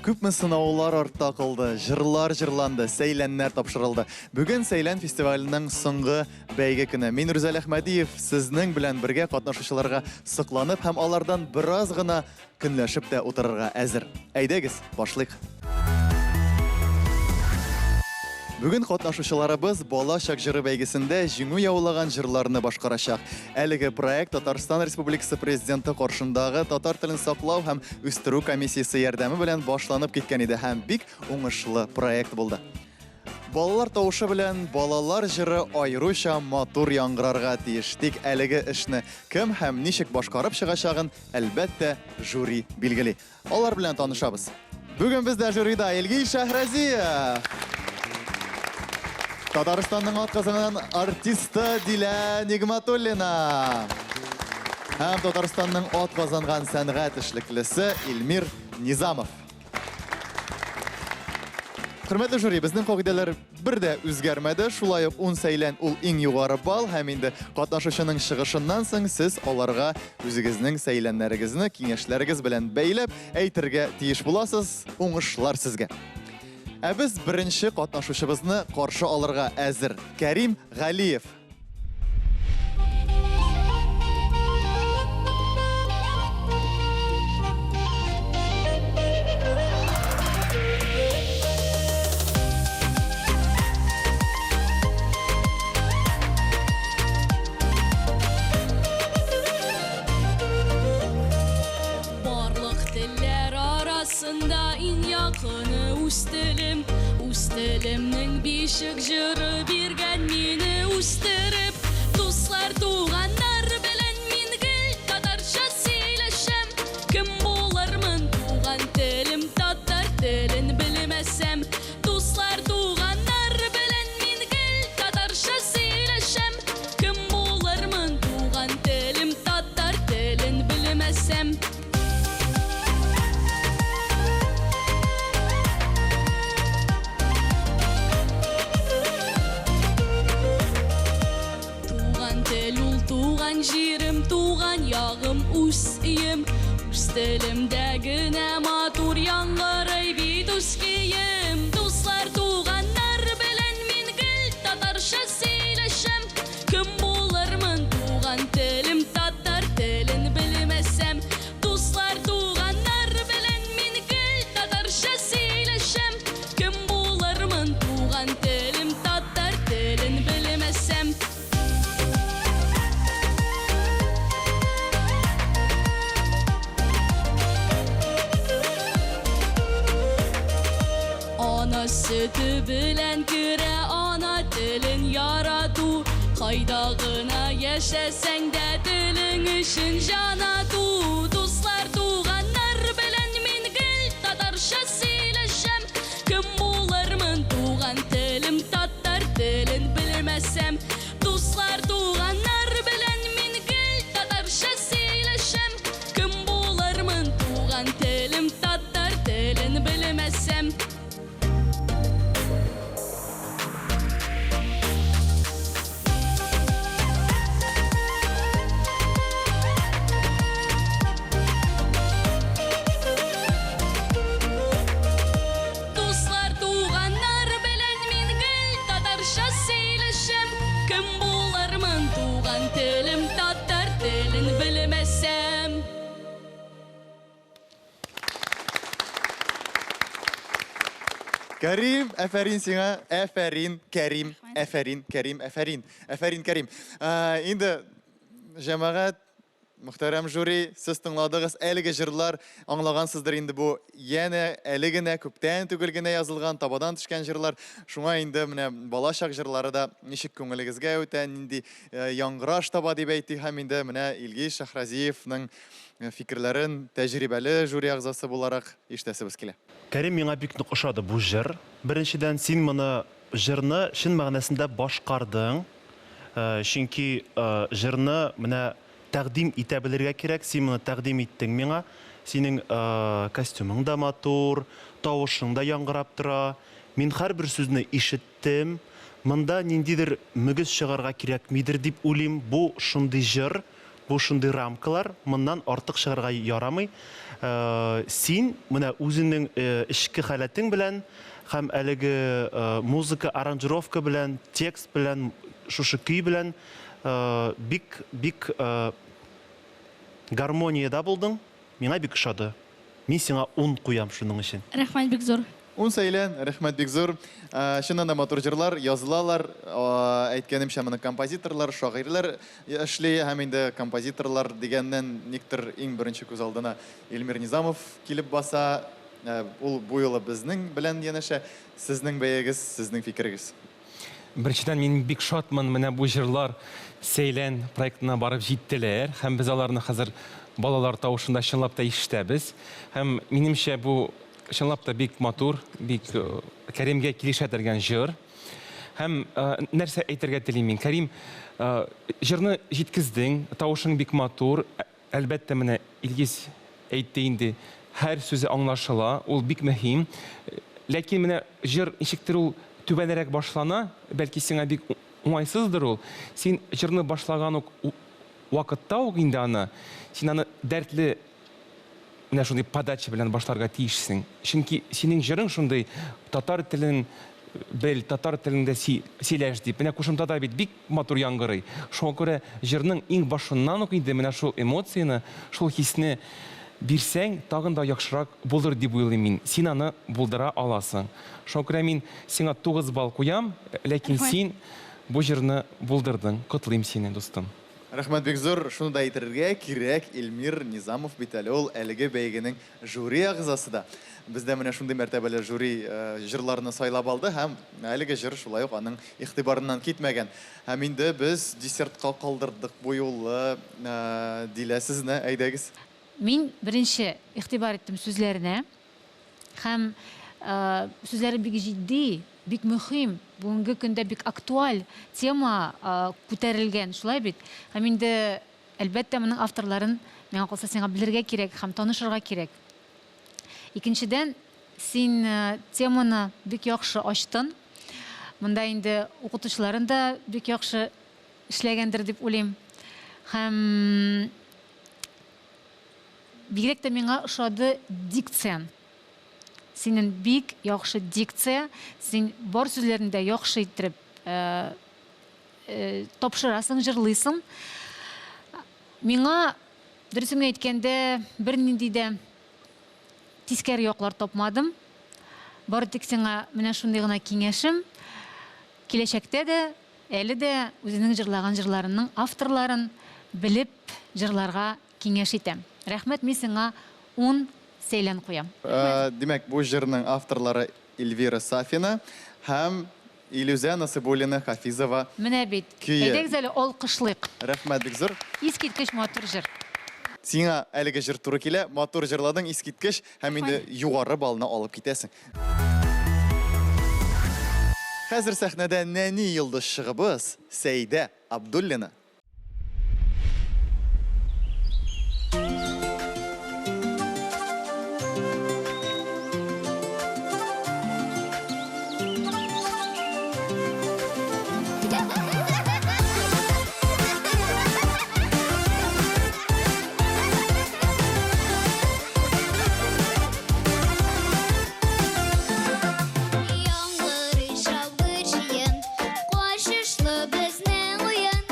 Күпме сынаулар артта калды, җырлар җырланды, сәйләннәр тапшырылды. Бүген Сәйлән фестиваленең соңгы бәйге көне. Мин Рүзәл Әхмәдиев сезнең белән бергә катнашучыларга сокланып һәм алардан бераз гына көнләшеп тә утырырга әзер. Әйдәгез, башлыйк. Бүген катнашучыларыбыз Бала чак җыры бәйгесендә җиңү яулаган җырларны башкарачак. Әлеге проект Татарстан Республикасы Президенты каршындагы татар телен саклау һәм үстерү комиссиясе ярдәме белән башланып киткән иде һәм бик уңышлы проект булды. Балалар тавышы белән балалар җыры аеруча матур яңгырарга тиеш. Тик әлеге эшне кем һәм ничек башкарып чыгачагын, әлбәттә, жюри билгели. Алар белән танышабыз. Бүген бездә жюрида Илгиз Шәһрәзиев. Татарстанның атказанган артисты Дилә Нигматуллина. Һәм Татарстанның атказанган сәнгать эшлеклесе Илмир Низамов. Хөрмәтле жюри, безнең кагыйдәләр бер дә үзгәрмәде. Шулай ук 10 сәйлән ул иң югары балл һәм инде катнашучының чыгышыннан соң сез аларга үзегезнең сәйләннәрегезне киңәшләрегез белән бәйләп әйтергә тиеш буласыз. Уңышлар сезгә! Ә без беренче катнашучыбызны каршы алырга әзер. Кәрим Галиев. Барлык телләр арасында иң якыны үз телем. Үз телемнең бишек җыры биргән мине үстереп. Дуслар, туганнар белән мин гел татарча сөйләшәм. Кем булырмын туган телем татар телен белмәсәм. Дуслар, туганнар белән мин гел татарча сөйләшәм. Кем булырмын туган телем татар телен белмәсәм. Туган тел ул туган җирем, туган ягым, үз өем. Үз телемдә генә матур яңгырый бит үз көем. Дуслар, туганнар белән мин гел татарча сөйләшәм. Кем булырмын туган телем татар телен белмәсәм. Дуслар, туганнар белән мин гел татарча сөйләшәм. Кем булырмын туган телем татар телен белмәсәм. Ана сөте белән керә ана телен ярату. Кайда гына яшәсәң дә телең өчен җан ату. Дуслар, туганнар белән мин гел татарча сөйләшәм. Кем булырмын туган телем татар телен белмәсәм. Дуслар, туганнар белән мин гел татарча сөйләшәм. Кем булырмын туган телем татар телен белмәсәм. Дуслар, туганнар белән мин гел татарча сөйләшәм. Кем булырмын туган телем татар телен белмәсәм. Кәрим, әфәрин сиңа, әфәрин, Кәрим, әфәрин, Кәрим, әфәрин, әфәрин, Кәрим. Инде, җәмәгать, мөхтәрәм жюри, сез тыңладыгыз әлеге җырлар, аңлагансыздыр инде бу янә әле генә, күптән түгел генә язылган, табадан төшкән җырлар. Шуңа инде менә балачак җырлары да ничек күңелегезгә үтә, нинди яңгыраш таба дип әйтик һәм инде менә Илгиз Шәһразиевның фикерләрен тәҗрибәле жюри әгъзасы буларак ишетәсебез килә. Кәрим, миңа бик нык ошады бу җыр. Беренчедән, син моны җырны чын мәгънәсендә башкардың. Чөнки җырны менә тәкъдим итә белергә кирәк. Син моны тәкъдим иттең миңа. Синең костюмың да матур, тавышың да яңгырап тора. Мин һәрбер сүзне ишеттем. Монда ниндидер мөгез чыгарга кирәкмидер дип уйлыйм. Бу шундый җыр, Бу шундый рамкалар, моннан артык чыгарга ярамый. Син менә үзеңнең эчке халәтең белән һәм әлеге музыка, аранжировка белән, текст белән, шушы көй белән бик, бик гармониядә булдың. Миңа бик ошады. Мин сиңа ун куям шуның өчен. Рәхмәт бик зур. Ун Сәйлән, рәхмәт бик зур. Чыннан да матур җырлар язылалар. Әйткәнемчә, моны композиторлар, шагыйрьләр эшли. Һәм инде композиторлар дигәннән никтер иң беренче күз алдына Эльмир Низамов килеп баса. Ул бу юлы безнең белән янәшә. Сезнең бәягез, сезнең фикерегез. Беренчедән, мин бик шатмын, менә бу җырлар Сәйлән проектына барып җиттеләр һәм без аларны хәзер балалар тавышында чынлап та ишетәбез. Һәм, минемчә, бу чынлап та бик матур, бик Кәримгә килешә торган җыр. Һәм нәрсә әйтергә телим мин? Кәрим, җырны җиткездең, тавышың бик матур. Әлбәттә, менә Илгиз әйтте инде, һәр сүзе аңлашыла, ул бик мөһим. Ләкин менә җыр ничектер ул түбәнрәк башлана, бәлки сиңа бик уңайсыздыр ул. Син җырны башлаган ук вакытта ук инде аны, син аны дәртле менә шундый подача белән башларга тиешсең. Чөнки синең җырың шундый, татар телен бел, татар телендә сөйләш дип. Менә кушымтада бит бик матур яңгырый. Шуңа күрә җырның иң башыннан ук инде менә шул эмоцияне, шул хисне бирсәң, тагын да яхшырак булыр дип уйлыйм мин. Син аны булдыра аласың. Шуңа күрә мин сиңа 9 балл куям, ләкин син бу җырны булдырдың. Котлыйм сине, дустым. Рәхмәт бик зур. Шуны да әйтергә кирәк, Эльмир Низамов бит әле ул әлеге бәйгенең жюри әгъзасы да. Бездә менә шундый мәртәбәле жюри җырларны сайлап алды һәм әлеге җыр шулай ук аның игътибарыннан китмәгән. Һәм инде без десертка калдырдык бу юлы. Дилә, сезне, әйдәгез. Мин беренче игътибар иттем сүзләренә. Һәм сүзләре бик җитди, бик мөһим, бүгенге көндә бик актуаль тема күтәрелгән, шулай бит? Һәм инде, әлбәттә, моның авторларын, миңа калса, сиңа белергә кирәк һәм танышырга кирәк. Икенчедән, син теманы бик яхшы ачтын. Монда инде укытучыларын да бик яхшы эшләгәндер дип уйлыйм. Һәм Бигрәк тә миңа ошады дикцияң. Синең бик яхшы дикция, син бар сүзләрне дә яхшы иттереп тапшырасың, җырлыйсың. Миңа, дөресен генә әйткәндә, бернинди дә тискәре яклар тапмадым. Бары тик сиңа менә шундый гына киңәшем, киләчәктә дә Әле дә үзенең җырлаган җырларының авторларын белеп җырларга киңәш итәм. Рәхмәт, мин сиңа ун сәйлән куям. Димәк, бу җырның авторлары Эльвира Сафина һәм Илүзә Насыйбуллина Хафизова Менә бит. көе. Әйдәгез әле алкышлыйк. Рәхмәт бик зур. Искиткеч матур җыр. Сиңа әлеге җыр туры килә, матур җырладың, искиткеч, һәм инде югары баллны алып китәсең. Хәзер сәхнәдә нәни йолдызчыгыбыз Сәйдә Абдуллина. Яңгырый шау гөр җыен, Качышлы безнең уен.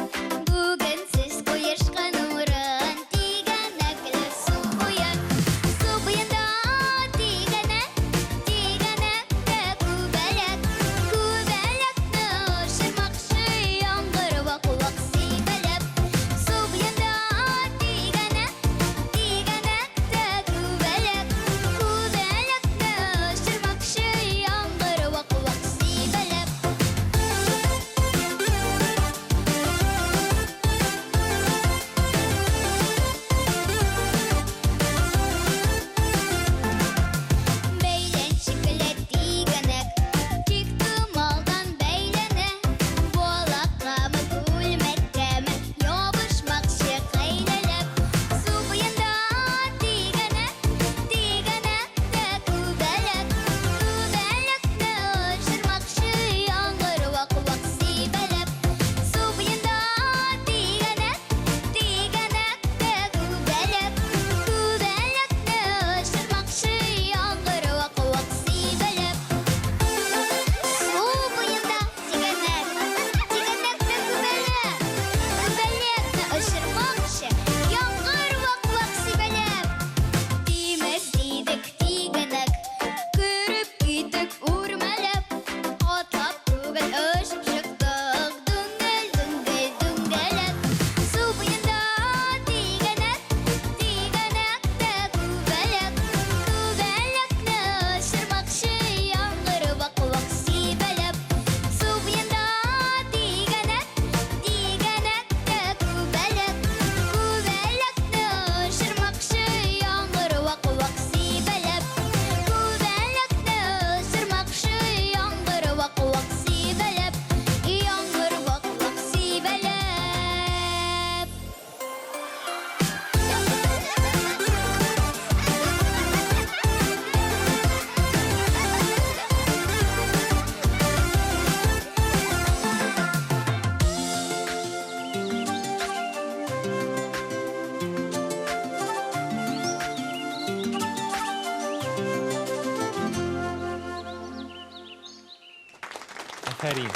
Афәрин.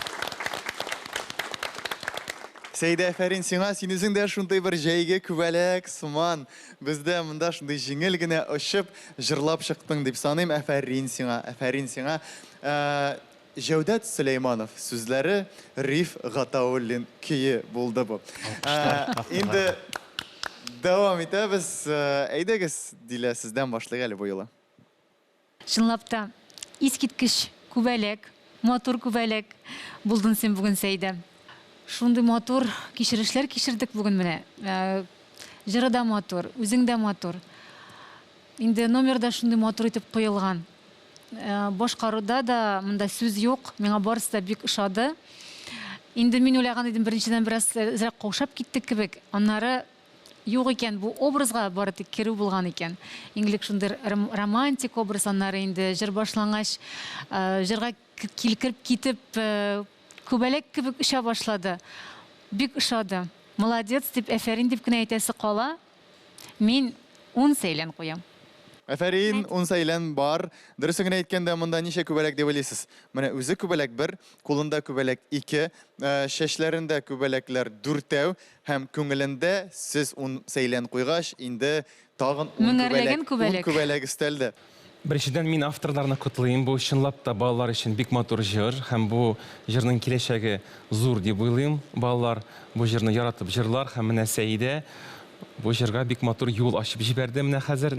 Сәйдә, афәрин сиңа, син үзең дә шундый бер җәйге күбәләк сыман. Бездә монда шундый җиңел генә очып, җырлап чыктың дип саныйм. Афәрин сиңа, афәрин сиңа. Э, Җәүдәт Сөләйманов сүзләре, Риф Гатауллин көе булды бу. Э, инде дәвам итәбез. Э, әйдәгез, Дилә, сездән башлыйк әле бу юлы. Чынлап та, искиткеч күбәләк, матур күбәләк булдың син бүген, Сәйдә. Шундый матур кичерешләр кичердек бүген менә. Э, җыры да матур, үзең дә матур. Инде номер да шундый матур итеп куелган. Э, башкаруда да монда сүз юк, миңа барысы да бик ошады. Инде мин уйлаган идем, беренчедән бераз әзрәк каушап киттек кебек. Аннары Юк икән, бу образга бары тик керү булган икән. Иң элек шундый романтик образ, аннары инде җыр башлангач, җырга килкереп китеп, күбәләк кебек оча башлады. Бик ошады. Молодец дип, әфәрин дип кенә әйтәсе кала. Мин ун сәйлән куям. Әфәрин, ун сәйлән бар. Дөресен генә әйткәндә, монда ничә күбәләк дип уйлыйсыз? Менә үзе күбәләк бер, кулында күбәләк ике, чәчләрендә күбәләкләр дүртәү, Һәм күңелендә сез ун сәйлән куйгач, инде тагын ун Меңәрләгән күбәләк, ун күбәләк. күбәләк өстәлде. Беренчедән, мин авторларны котлыйм. Бу чынлап та балалар өчен бик матур җыр һәм бу җырның киләчәге зур дип уйлыйм. Балалар бу җырны яратып җырлар һәм менә Сәидә бу җырга бик матур юл ачып җибәрде менә хәзер.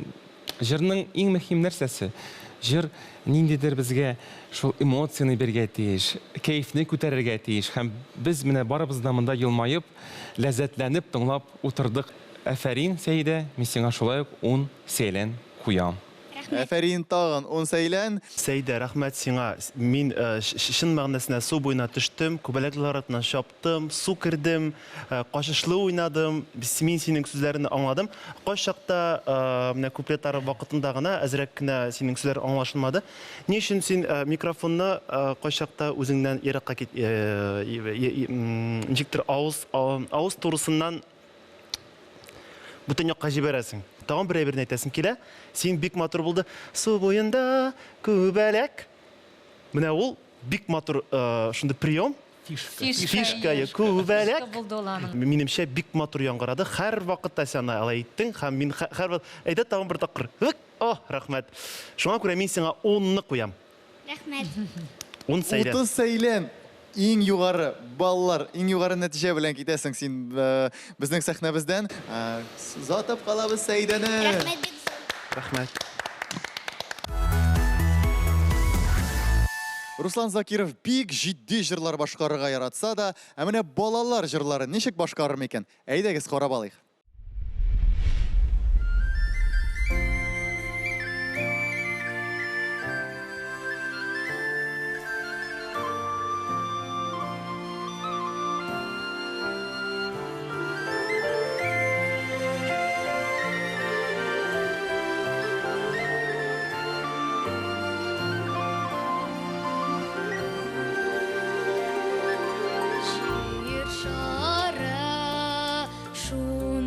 Җырның иң мөһим нәрсәсе? Җыр ниндидер безгә шул эмоцияне бирергә тиеш, кәефне күтәрергә тиеш һәм без менә барыбыз да монда елмаеп, ләззәтләнеп тыңлап утырдык. Афәрин, Сәидә, мин сиңа шулай ук ун сәйлән куям. Рәхмәт. Афәрин, тагын ун сәйлән. Сәидә, рәхмәт сиңа. Мин чын мәгънәсенә су буена төштем, күбәләкләр артыннан чаптым. Таптым, су кердем, качышлы уйнадым. Мин синең сүзләреңне аңладым. Кайчакта менә куплетлар вакытында гына әзрәк кенә синең сүзләр аңлашылмады. Ни өчен син микрофонны кайчакта үзеңнән еракка кит, ничектер авыз авыз турысыннан бүтән якка җибәрәсең. Тагын бер әйберне әйтәсем килә. Син бик матур булды. Су буенда күбәләк. Менә ул бик матур шундый прием. Фишка. Фишка, күбәләк. Фишка булды ул аның. Минемчә, бик матур яңгырады. Һәрвакытта син аны алай иттең һәм мин һәрвакыт әйдә тагын бер тапкыр. О, рәхмәт. Шуңа күрә мин сиңа унны куям. Рәхмәт. Ун сәйлән. 30 сәйлән. Иң югары баллар, иң югары нәтиҗә белән китәсең син э, безнең сәхнәбездән. Э, озатып калабыз Сәйдәне. Рәхмәт бик зур. Рәхмәт. Руслан Закиров бик җитди җырлар башкарырга яратса да, ә менә балалар җырларын ничек башкарыр микән? Әйдәгез карап алыйк. Җир шары шундый.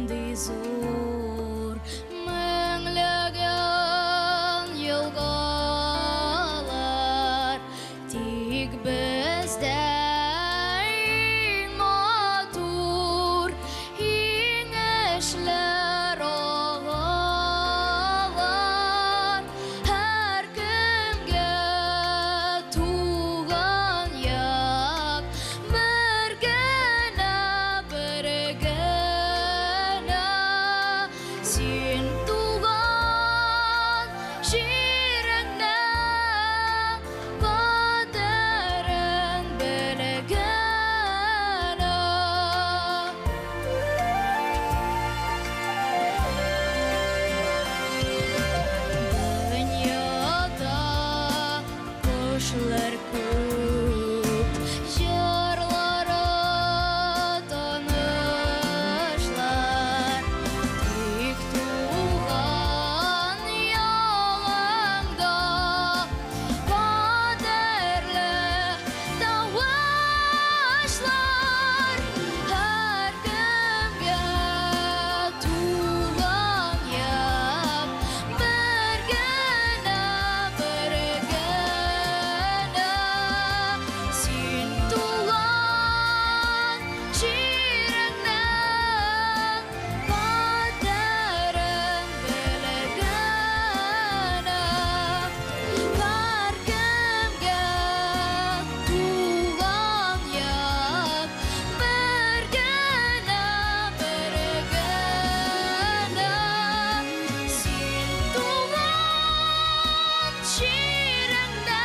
җиреңнең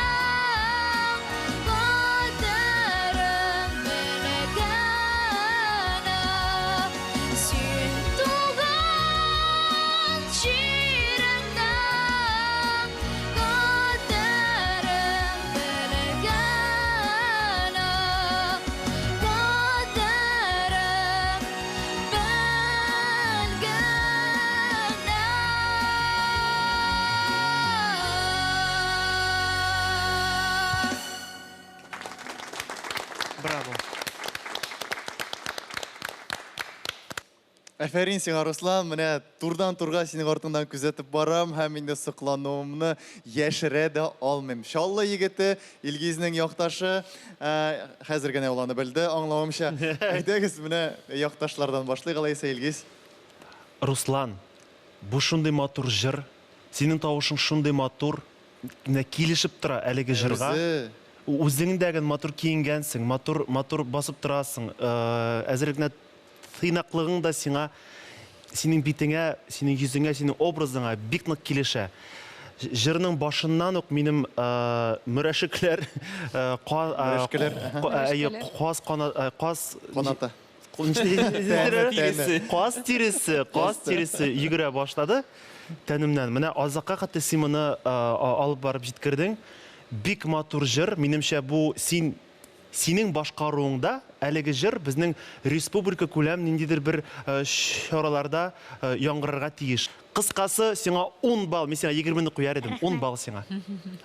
кадерен белгәне. Син туган җиреңнең кадерен белгәне. Кадерен белгәне. Браво. Әфәрин сиңа, Руслан, менә турдан-турга синең артыңнан күзәтеп барам һәм инде соклануымны яшерә дә алмыйм. Чаллы егете, Илгизнең якташы, ә, хәзер генә ул аны белде, аңлавымча. Әйдәгез, менә якташлардан башлыйк алайса, Илгиз. Руслан, бу шундый матур җыр, синең тавышың шундый матур, менә килешеп тора әлеге җырга. Үзе. Үзең дә ген матур киенгәнсең, матур, матур басып торасың. Әзрәк генә Тыйнаклыгың да сиңа, синең битеңә, синең йөзеңә, синең образыңа бик нык килешә. Җырның башыннан ук минем мөрәшекләр, Мөрәшкеләр, әйе, каз кана, каз Канаты. Каз тиресе, каз тиресе йөгерә башлады тәнемнән. Менә азакка хәтле син моны алып барып җиткердең. Бик матур җыр. Минемчә, бу син Синең башкаруыңда әлеге җыр безнең республика күләм ниндидер бер чараларда яңгырарга тиеш. Кыскасы, сиңа ун балл, мин сиңа егермене куяр идем, ун балл сиңа.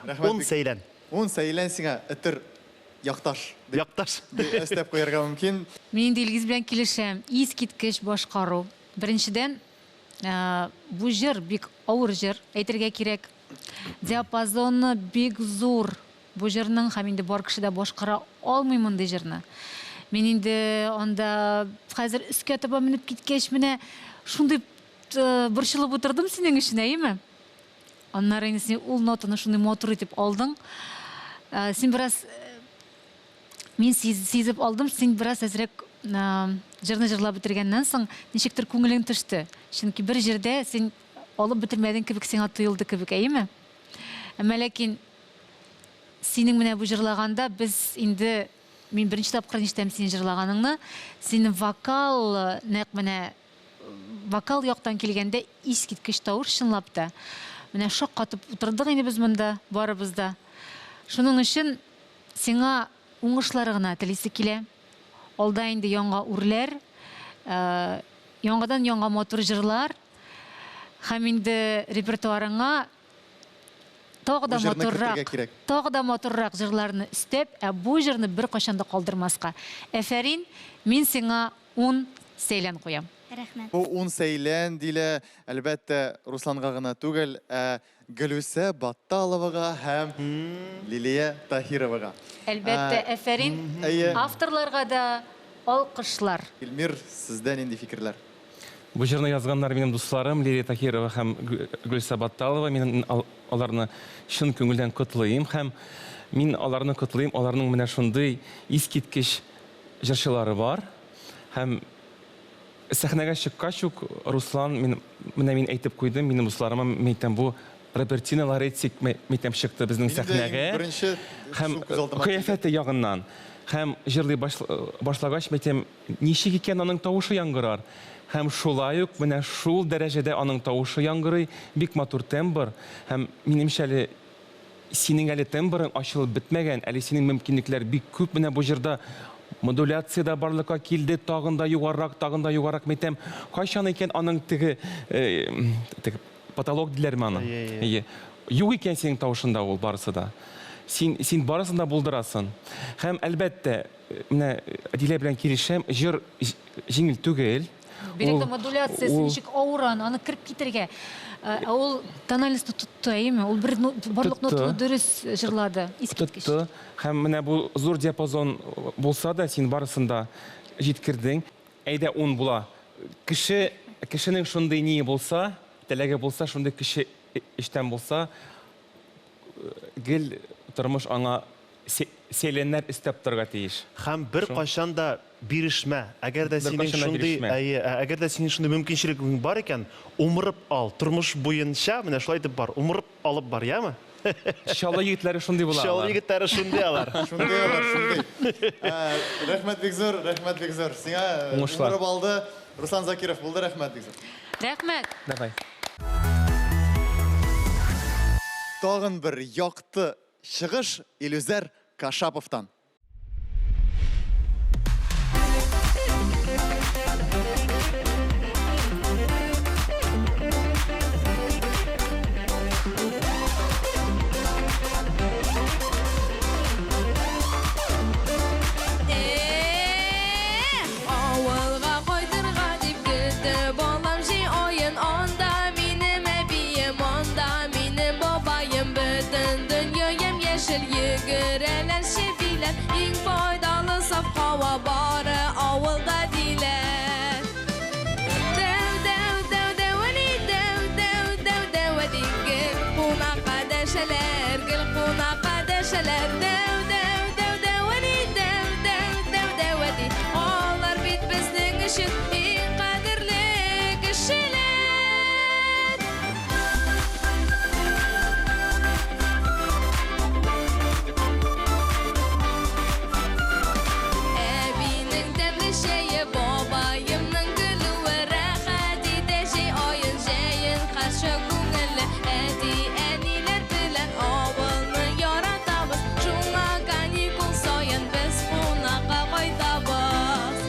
Рәхмәт Ун бик. сәйлән. Ун сәйлән сиңа, өтер якташ, дип Якташ. өстәп куярга мөмкин. Мин инде Илгиз белән килешәм. Искиткеч башкару. Беренчедән, бу җыр бик авыр җыр, әйтергә кирәк. Диапазоны бик зур. Бу җырның һәм инде бар кеше дә башкара алмый мондый җырны. Мин инде анда хәзер өскә таба менеп киткәч, менә шундый борчылып утырдым синең өчен, әйеме? Аннары инде син ул нотаны шундый матур итеп алдың. Син бераз мин сизеп алдым, син бераз әзрәк җырны җырлап бетергәннән соң ничектер күңелең төште. Чөнки бер җирдә син алып бетермәдең кебек сиңа тоелды кебек, әйеме? Әмма ләкин Синең менә бу җырлаганда без инде мин беренче тапкыр ишетәм синең җырлаганыңны. Синең вокал нәкъ менә вокал яктан килгәндә искиткеч тавыш чынлап та. Менә шаккатып утырдык инде без монда барыбыз да. Шуның өчен сиңа уңышлар гына телисе килә. Алда инде яңа үрләр, яңадан яңа матур җырлар һәм инде репертуарыңа Тагы да Бу җырны кертергә матуррак, кирәк. тагы да матуррак җырларны өстәп, ә бу җырны беркайчан да калдырмаска. Әфәрин, мин сиңа ун сәйлән куям. Рәхмәт. Бу ун сәйлән, Дилә, әлбәттә, Русланга гына түгел, ә Гөлүсә Батталовага һәм Лилия Таһировага. Әлбәттә, әфәрин. Әйе. Авторларга да алкышлар. Илмир, сездә нинди фикерләр? Бу җырны язганнар минем дусларым Лилия Таһирова һәм Гөлсә Батталова. Мин аларны чын күңелдән котлыйм һәм мин аларны котлыйм, аларның менә шундый искиткеч җырчылары бар. Һәм сәхнәгә чыккач ук Руслан, мин менә мин әйтеп куйдым, минем дусларыма, мин әйтәм, бу Робертино Лоретти, мин әйтәм, чыкты безнең сәхнәгә. Беренче һәм кыяфәте ягыннан. Һәм җырлый башлагач, мин әйтәм, Ничек икән аның тавышы яңгырар? Һәм шулай ук менә шул дәрәҗәдә аның тавышы яңгырый, бик матур тембр. Һәм, минемчә, әле синең әле тембрың ачылып бетмәгән, әле синең мөмкинлекләр бик күп менә бу җырда. Модуляция дә барлыкка килде, тагын да югарырак, тагын да югарырак, мин әйтәм, кайчан икән аның теге, теге потолок диләрме аны? Әйе. Юк икән синең тавышында ул барысы да. Син, син барысын да булдырасын. Һәм, әлбәттә, Менә Дилә белән килешәм, җыр җиңел түгел. Бигрәк тә модуляциясе ничек авыр аны, аны кереп китергә. Ә ул тональностьны тотты, әйеме? Ул бер барлык нотаны дөрес җырлады. Искиткеч. Тотты. Һәм менә бу зур диапазон булса да, син барысын да җиткердең. Әйдә, ун була. Кеше, кешенең шундый ние булса, теләге булса, шундый кеше эчтән булса, гел тормыш аңа. Сәйләннәр өстәп торырга тиеш. Һәм беркайчан да бирешмә. Әгәр дә синең шундый, әйе, әгәр дә синең шундый мөмкинчелегең бар икән, умырып ал. Тормыш буенча менә шулай итеп бар. Умырып алып бар, яме? Чаллы егетләре шундый була алар. Чаллы егетләре шундый алар. Шундый алар, шундый. Рәхмәт бик зур, рәхмәт бик зур. Сиңа умырып алды. Руслан Закиров булды, рәхмәт бик зур. Рәхмәт. Давай. Тагын бер якты Чыгыш Илүзәр Кашаповтан. Эх, авылга кайтырга дип көтеп алам җәй аен, анда минем әбием, анда минем бабаем, бөтен дөнья ямь-яшел, йөгерәләр чебиләр, иң файдалы саф һава бары авылда диләр. Дәү, дәү, дәү, дәү әни, дәү, дәү, дәү, дәү әти, гел кунакка дәшәләр, гел кунакка дәшәләр. Дәү, дәү, дәү, дәү әни, дәү, дәү, дәү, дәү әти, алар бит безнең өчен иң кадерле кешеләр. Әбинең тәмле чәе, бабаемның көлүе рәхәт итә җәй аен, җәен һәрчак күңелле. Әти-әниләр белән авылны яратабыз, шуңа каникул саен без кунакка кайтабыз.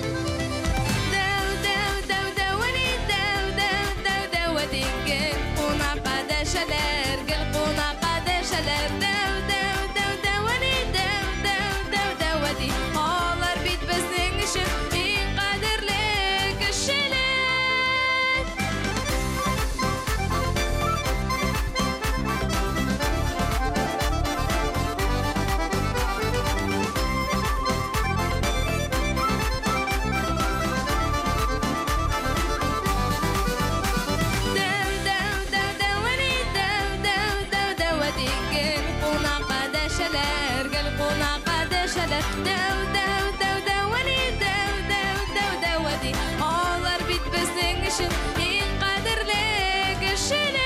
Дәү, дәү, дәү, дәү әни, дәү, дәү, дәү, дәү әти, гел кунакка дәшәләр, гел кунакка дәшәләр. Дәү, дәү, дәү, дәү әни, дәү, дәү, дәү, дәү әти, алар бит безнең өчен иң кадерле кешеләр. Дәү, дәү, дәү, дәү әни, дәү, дәү, дәү, дәү әти, гел кунакка дәшәләр, гел кунакка дәшәләр. Дәү, дәү, дәү, дәү әни, дәү, дәү, дәү, дәү әти, алар бит безнең өчен иң кадерле кешеләр.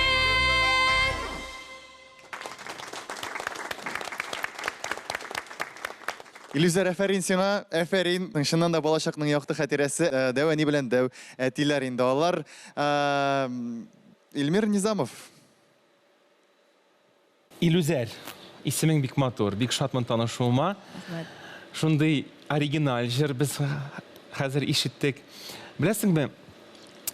Илүзәр, әфәрин сиңа, әфәрин. Чыннан да балачакның якты хатирәсе, э, дәү әни белән дәү әтиләр инде алар. Э, Илмир Низамов. Илүзәр, исемең бик матур, бик шатмын танышуыма. Рәхмәт. Шундый оригиналь җыр без хәзер ишеттек. Беләсеңме,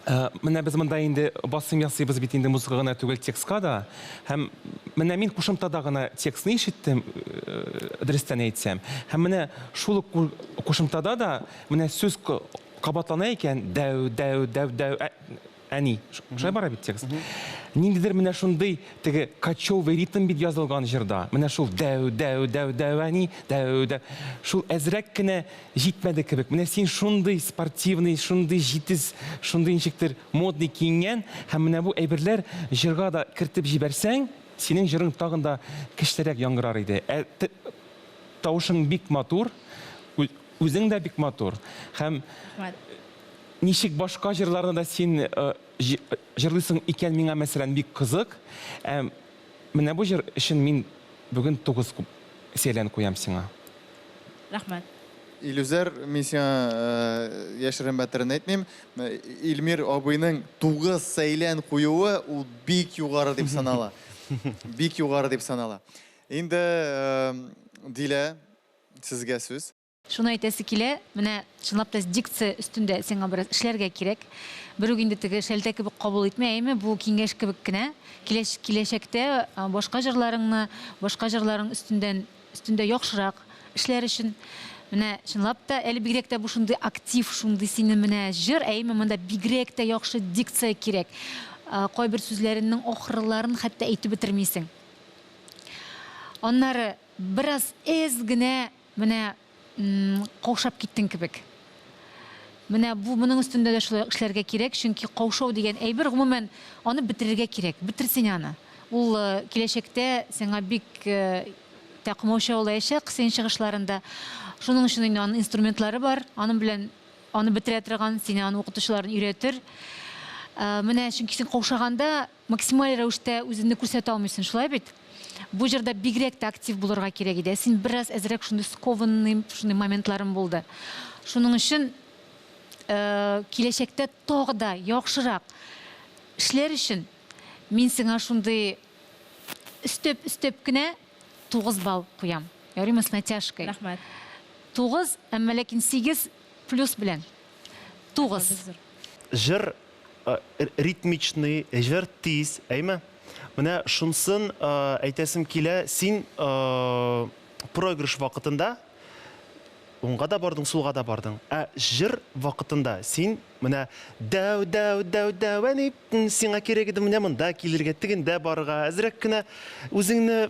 Э, менә без монда инде басым ясыйбыз бит инде музыка гына түгел, текстка да. Һәм менә мин кушымтада гына текстны ишеттем, э, дөрестән әйтсәм. Һәм менә шул ук кушымтада да менә сүз кабатлана икән, дәү, дәү, дәү, дәү, ә, әни. Шулай бара бит текст. Ниндидер менә шундый теге кочевый ритм бит язылган җырда. Менә шул дәү, дәү, дәү, дәү, әни, дәү, дәү. Шул әзрәк кенә Җитмәде кебек. Менә син шундый спортивный, шундый җитез, шундый ничектер модный киенгән һәм менә бу әйберләр җырга да кертеп җибәрсәң, синең җырың тагын да көчлерәк яңгырар иде. Ә тавышың бик матур, үзең дә бик матур. Һәм Рәхмәт. ничек башка җырларны да син җырлыйсың икән, миңа, мәсәлән, бик кызык. Ә менә бу җыр өчен мин бүген 9 сәйлән куям сиңа. Рәхмәт. Илүзәр, мин сиңа яшерен бәтерен әйтмим. Илмир абыйның 9 сәйлән куюы ул бик югары дип санала. Бик югары дип санала. Инде Дилә, сезгә сүз. Шуны әйтәсе килә, менә чынлап та дикция өстендә сиңа бераз эшләргә кирәк. Берүк инде теге шәлтә кебек кабул итмә, әйеме, бу киңәш кебек кенә. Киләчәктә башка җырларыңны, башка җырларың өстендән өстендә яхшырак эшләр өчен. Менә чынлап та, әле бигрәк тә бу шундый актив, шундый сине менә җыр, әйеме, монда бигрәк тә яхшы дикция кирәк. Кайбер сүзләренең ахырларын хәтта әйтеп бетермисең. Аннары бераз әз генә менә каушап киттең кебек. Менә бу моның өстендә дә шулай ук эшләргә кирәк, чөнки каушау дигән әйбер, гомумән, аны бетерергә кирәк. Бетер син аны. Ул киләчәктә сиңа бик. тә комаучаулаячак синең чыгышларында. Шуның өчен инде аның инструментлары бар, аның белән аны бетерә торган, сине аны укытучыларын өйрәтер. Менә чөнки син каушаганда максималь рәвештә үзеңне күрсәтә алмыйсың, шулай бит? Бу җырда бигрәк тә актив булырга кирәк иде. Ә син бераз әзрәк шундый скованный, шундый моментларың булды. Шуның өчен киләчәктә тагы да яхшырак эшләр өчен мин сиңа шундый өстәп-өстәп кенә 9 балл куям. Ярыймы, с натяжкой. Рәхмәт. 9, әмма ләкин 8 плюс белән. 9. Җыр ритмичный, җыр тиз, әйме? Менә шунсын әйтәсем килә, син проигрыш вакытында уңга да бардың, сулга да бардың. Ә җыр вакытында син менә дәү, дәү, дәү, дәү, әни, сиңа кирәк иде менә монда килергә, тегендә барырга, әзрәк кенә үзеңне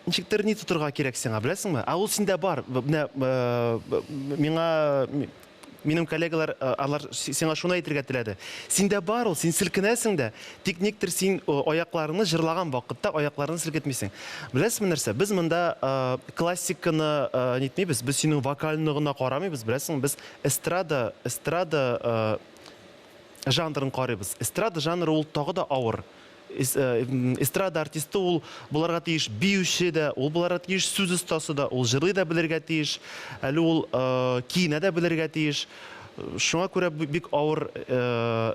ничектер ни тотырга кирәк сиңа, беләсеңме? Ә ул синдә бар. Менә миңа минем коллегалар, алар сиңа шуны әйтергә теләде. Синдә бар ул, син селкенәсең дә, тик никтер син аякларыңны җырлаган вакытта аякларыңны селкетмисең. Беләсезме нәрсә? Без монда классиканы нитмибез, без синең вокальны гына карамыйбыз, беләсеңме? Без эстрада, эстрада жанрын карыйбыз. Эстрада жанры ул тагы да авыр. Эстрада артисты ул буларга тиеш биюче дә, ул буларга тиеш сүз остасы да, ул җырлый да белергә тиеш, әле ул киенә дә белергә тиеш. Шуңа күрә бик авыр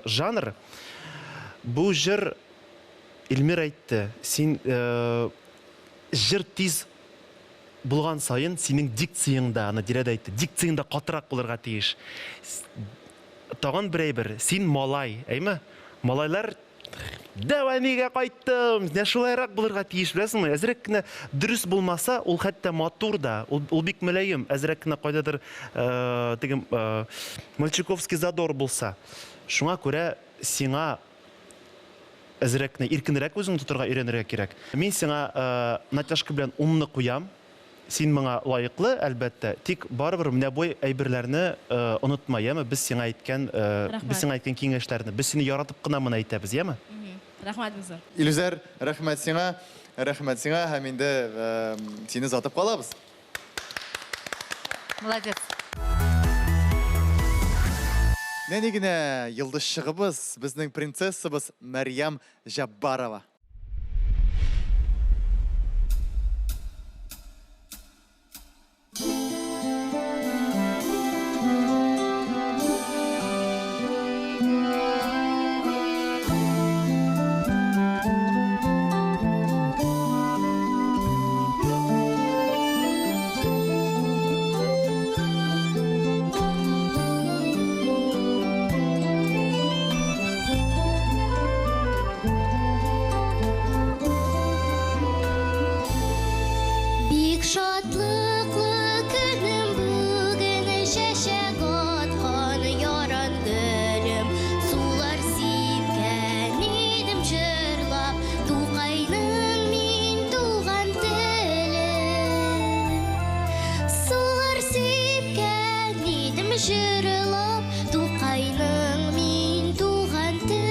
жанр. Бу җыр, Эльмир әйтте, син җыр тиз булган саен синең дикцияң дә, аны Дилә дә әйтте, дикцияң дә катырак булырга тиеш. Тагын бер әйбер, син малай, әйме? Малайлар Дәү әнигә кайттым! Менә шулайрак булырга тиеш, беләсеңме? Әзрәк кенә дөрес булмаса, ул хәтта матур да, ул, ул бик мөлаем, әзрәк кенә кайдадыр э, теге э, мальчиковский задор булса. Шуңа күрә сиңа әзрәк кенә иркенрәк үзеңне тотарга өйрәнергә кирәк. Мин сиңа э, натяжка белән унны куям. Син моңа лаеклы, әлбәттә, тик барыбер менә бу әйберләрне онытма, яме, без сиңа әйткән, без сиңа әйткән киңәшләрне. Без сине яратып кына моны әйтәбез, яме? Рәхмәт, Илзар. Илүзәр, рәхмәт сиңа, рәхмәт сиңа һәм инде сине озатып калабыз. Молодец. Нәни генә йолдызчыгыбыз, безнең принцессабыз Мәрьям Җаббарова. Бик шатлыклы көнем бүген, чәчәк аткан яран гөлем. Сулар сипкән идем җырлап, Тукайның мин туган телен. Сулар сипкән идем җырлап, Тукайның мин туган телен.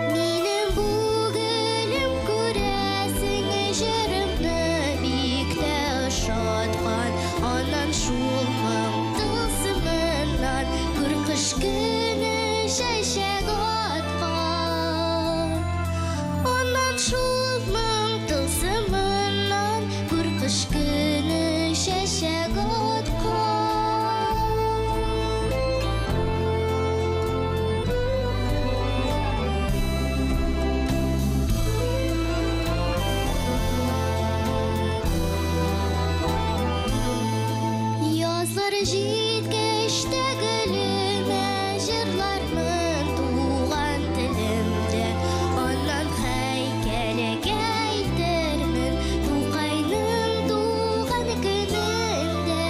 Минем бу гөлем, күрәсең, җырымны бик тә ошаткан. Аннан шул моң тылсымыннан күр кыш көне чәчәк аткан. Аннан шул моң тылсымыннан күр кыш көне чәчәк аткан. Язлар җиткәч тә гөлемә җырлармын туган телемдә. Аннан һәйкәлгә илтермен Тукайның туган көнендә.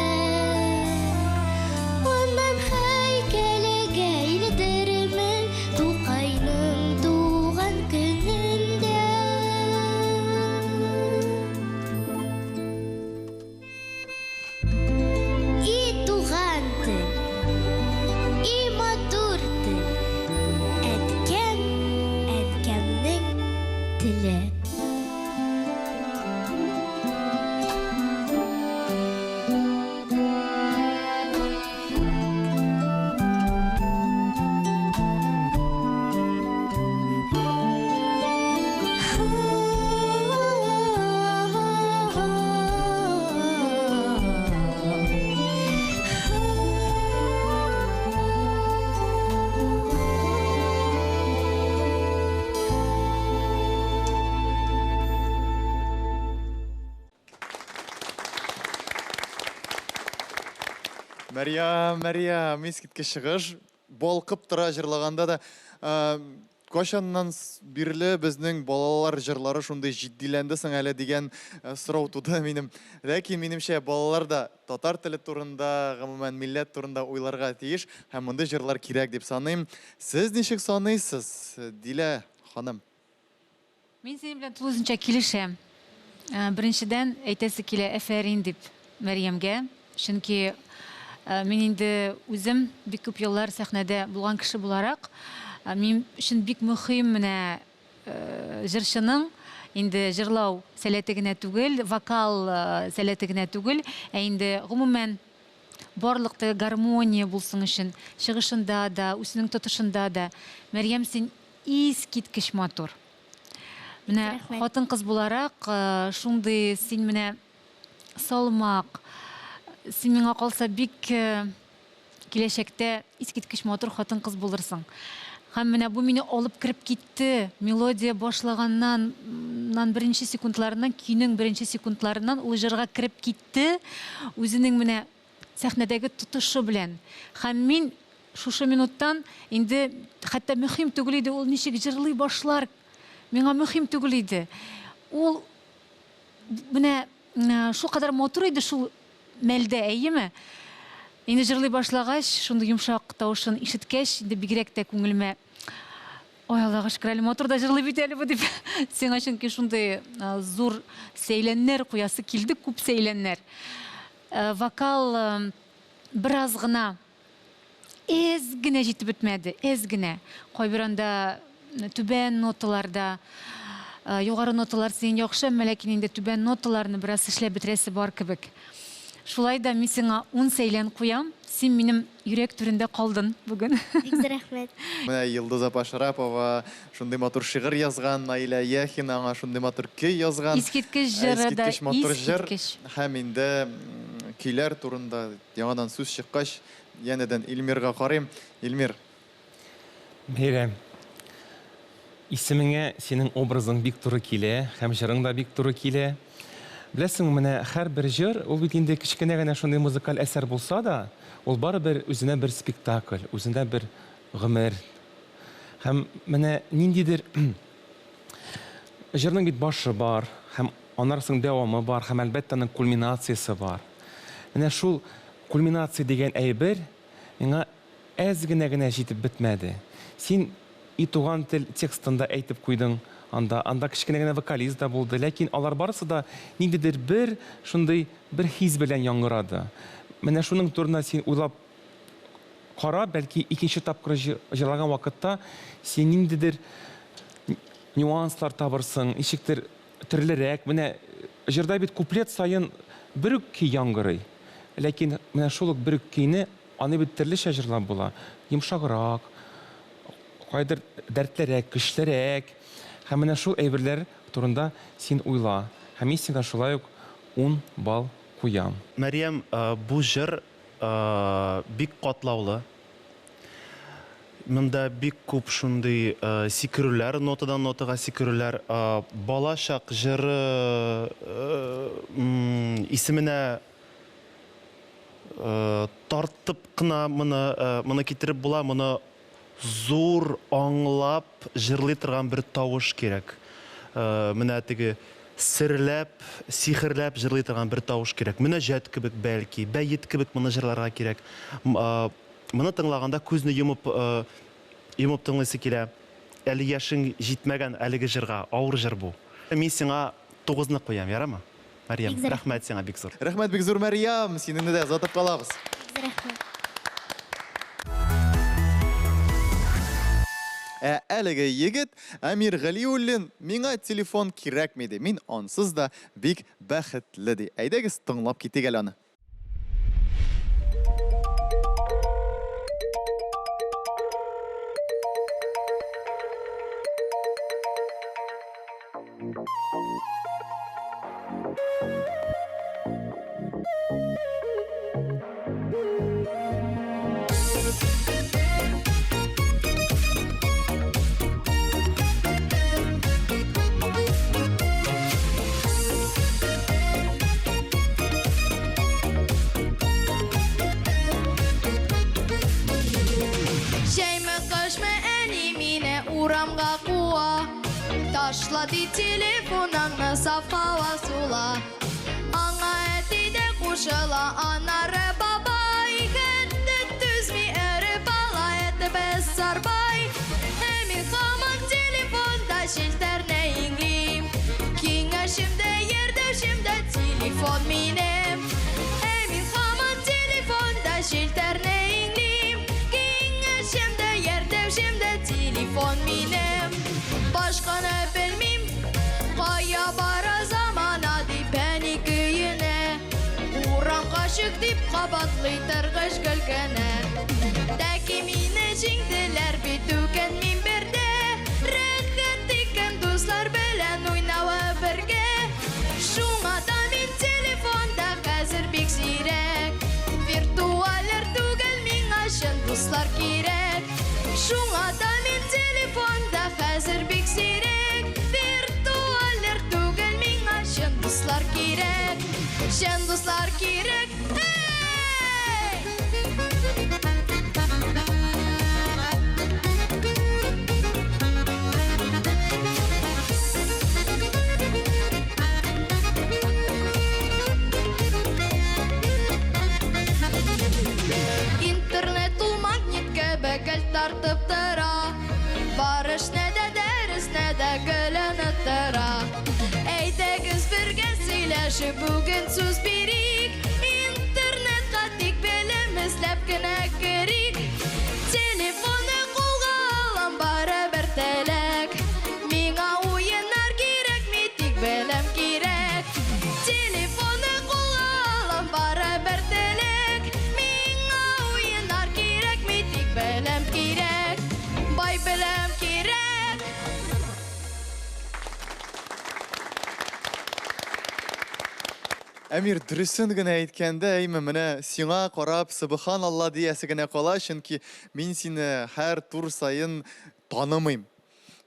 Аннан һәйкәлгә илтермен Тукайның туган көнендә. И туган Мәрьям, Мәрьям, искиткеч чыгыш. Балкып тора җырлаганда да. Кайчаннан бирле безнең балалар җырлары шундый җитдиләнде соң әле дигән сорау туды минем. Ләкин, минемчә, балалар да татар теле турында, гомумән, милләт турында уйларга тиеш һәм мондый җырлар кирәк дип саныйм. Сез ничек саныйсыз, Дилә ханым? Мин синең белән тулысынча килешәм. Беренчедән, әйтәсе килә, әфәрин дип Мәрьямгә. Чөнки мин инде үзем бик күп еллар сәхнәдә булган кеше буларак, минем өчен бик мөһим менә җырчының инде җырлау сәләте генә түгел, вокал сәләте генә түгел, ә инде гомумән барлык теге гармония булсын өчен, чыгышында да, үзенең тотышында да. Мәрьям, син искиткеч матур. Менә хатын-кыз буларак, э, шундый син менә салмак, син миңа калса бик э, киләчәктә искиткеч матур хатын-кыз булырсың. Һәм менә бу мине алып кереп китте. Мелодия башлаганнан нан беренче секундларыннан, көйнең беренче секундларыннан ул җырга кереп китте. Үзенең менә сәхнәдәге тотышы белән. Һәм мин шушы минуттан инде хәтта мөһим түгел иде ул ничек җырлый башлар, миңа мөһим түгел иде. Ул менә шулкадәр матур иде шул мәлдә, әйеме? Инде җырлый башлагач, шундый йомшак тавышын ишеткәч, инде бигрәк тә күңелемә Ой, Аллага шөкер, әле матур да җырлый бит әле бу дип. Сиңа чөнки шундый зур сәйләннәр куясы килде, күп сәйләннәр. Вокал бераз гына әз генә җитеп бетмәде, әз генә. Кайбер анда түбән ноталарда, югары ноталар синең яхшы, әмма ләкин инде түбән ноталарны бераз эшләп бетерәсе бар кебек. Шулай да мин сиңа ун сәйлән куям, син минем йөрәк түрендә калдын бүген. Бик зур рәхмәт. Менә Йолдыз апа Шәрапова шундый матур шигырь язган, Наилә Яхина аңа шундый матур көй язган. Искиткеч җыры да, Искиткеч матур җыр. искиткеч. Һәм инде көйләр турында яңадан сүз чыккач, янәдән Илмирга карыйм. Илмир. Бәйрәм. Исемеңә синең образың бик туры килә һәм җырың да бик туры килә. Беләсеңме, менә һәрбер җыр, ул бит инде кечкенә генә шундый музыкаль әсәр булса да, ул барыбер үзенә бер спектакль, үзенә бер гомер. Һәм менә ниндидер җырның бит башы бар, һәм аннан соң дәвамы бар, һәм әлбәттә аның кульминациясе бар. Менә шул кульминация дигән әйбер миңа әз генә генә җитеп бетмәде. Син И туган тел текстын да әйтеп куйдың анда, анда кечкенә генә вокалист да булды, ләкин алар барысы да ниндидер бер шундый бер хис белән яңгырады. Менә шуның турында син уйлап кара, бәлки икенче тапкыр җырлаган вакытта син ниндидер нюанслар табырсың, ничектер төрлерәк. Менә җырда бит куплет саен бер үк көй яңгырый. Ләкин менә шул ук бер үк көйне аны бит төрлечә җырлап була. Йомшаграк, кайдыр дәртлерәк, көчлерәк. Һәм менә шул әйберләр турында син уйла. Һәм мин сиңа шулай ук ун балл куям. Мәрьям, бу җыр бик катлаулы. Монда бик күп шундый сикерүләр, нотадан нотага сикерүләр. Балачак җыры исеменә тартып кына моны моны китереп була, моны зур аңлап җырлый торган бер тавыш кирәк. Менә теге серләп, сихерләп җырлый торган бер тавыш кирәк. Мөнәҗәт кебек бәлки, бәет кебек моны җырларга кирәк. Моны тыңлаганда күзне йомып йомып тыңлыйсы килә. Әле яшең җитмәгән әлеге җырга, авыр җыр бу. Мин сиңа тугызны куям, ярамы? Мәрьям, Бик зур рәхмәт сиңа бик зур. Рәхмәт бик зур, Мәрьям! Синеңне дә озатып калабыз. Бик зур рәхмәт. Ә әлеге егет Әмир Галиуллин миңа телефон кирәкми ди, мин ансыз да бик бәхетле ди. Әйдәгез тыңлап китик әле аны. урамга куа. Ташла ди телефоныңны, саф һава сула. Аңа әти дә кушыла, аннары бабай. Хәтта түзми өреп ала этебез Сарбай. Ә мин һаман телефонда челтәрне иңлим. Киңәшем дә, ярдәмчем дә телефон минем. Ә мин һаман телефонда челтәрне иңлим. Киңәшем дә, ярдәмчем дә телефон минем. Башканы белмим, кая бара замана дип әни көенә. Урамга чык дип кабатлый торгач гел генә. Тәки мине җиңделәр бит, үкенмим бер дә. Рәхәт икән дуслар белән уйнавы бергә. Шуңа да мин телефонда хәзер бик зирәк. Виртуальләр түгел миңа чын дуслар кирәк. Шуңа да мин телефонда хәзер бик зирәк. Виртуальләр түгел миңа чын дуслар кирәк. Чын дуслар кирәк. Эй! Интернет ул магнит кебек гел тартып тора. Бар эшне дә, дәресне дә гел оныттыра. Әйдәгез бергә сөйләшеп бүген сүз бирик. Интернетка тик белем эзләп кенә керик. Телефонны кулга алам, бары бер теләк. Миңа уеннар кирәкми, тик белем кирәк. Телефонны кулга алам, бары бер теләк. Миңа уеннар кирәкми, тик белем кирәк. Бай белем кирәк. Әмир, дөресен генә әйткәндә, әйме, менә сиңа карап, сөбханалла диясе генә кала, чөнки мин сине һәр тур саен танымыйм.